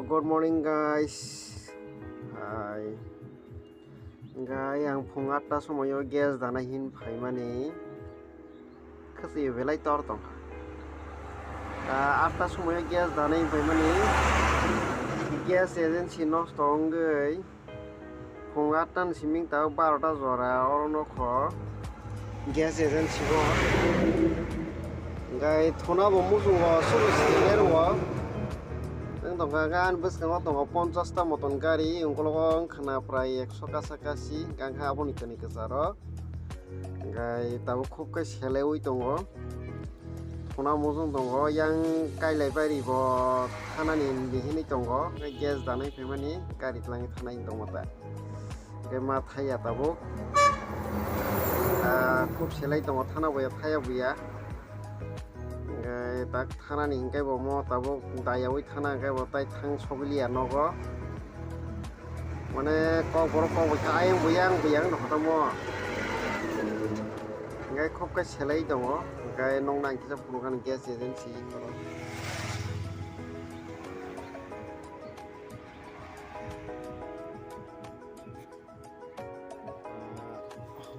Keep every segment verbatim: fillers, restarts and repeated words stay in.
Good morning, guys. Hai. Guys, ang phung atta somoyo gas dana hin phaimani. Khasi belai tor tongkha. Ah, atta somoyo gas dana hin phaimani. Gas agency nosto wngwi phung atta ni siming ta barota jora oro nokho. Gas agency o. Gai thuna bo muchungo suru siri rwo. Ang tongkha gan bwskango tongo ponchash ta moton gari, ungkologo wngkhana prai ekso kasa kasi, gangkha aboni kwni kwcharo. Gai tabuk khub khe seleui tongo. Thuna muchung tongo, yang Kailaibari bo thanani hinwi hinwi tongo, gas danai phaimani gari twlangwi thanai tongma ta. Hingke ma thaiya tabuk. Ah, khub selai tongo thana boya thaiya buya. Hingke tak thanani hingke bo mo tabuk dayaui thana hingke bo tai thang sogiliya nogo. Mane kok borok kok bai kha ayang buya ang buya ang no hotomo. Hingke khub khe selai tongo. Hingke nong nang kisa phunukani gas agency.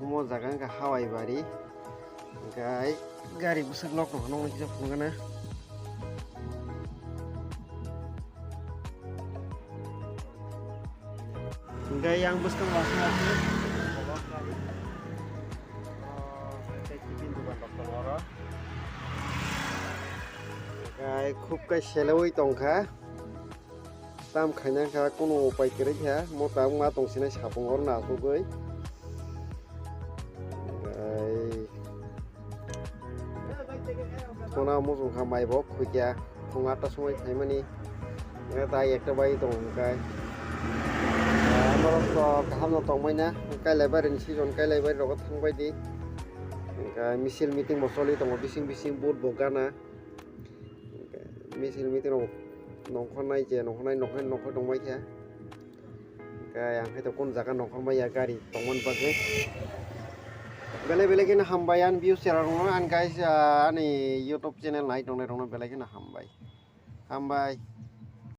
Omo jaga wngkha Hawai bari, hingke gari bwswk lok rok no kisa phunukgana. Hingke yang bwskango aswk aswk, oh, tei tiffin dogan rok tongo oro. Hingke khub khe seleui tongkha. Tam khaina kha, kunu upai kwrwi kha, mo tabuk ma tong sinai sapung oro nasugwi. Ai. Thuna muchung kha mai bo khuikya, phung atta somoi phaimani. Oro tai ekta bai tong hwnkhai. Norok to kaham no tongmai na, Kailaibari ni season, Kailaibari rogo thangbai di. Hwnkhe misil meeting bo choli tongo, bising bising vote bo gana. Misil meeting rok nongkhornai je nongkhornai nongkhornai nongkhor tongbai kha. Hwnkhe ang khe to kunu jaga nongkhor maya gari tongmani bagwi. Belai belai kheno hambai ani views chera rokno ani guys, ah, ani YouTube channel nai tongnai rokno belai kheno hambai. Hambai.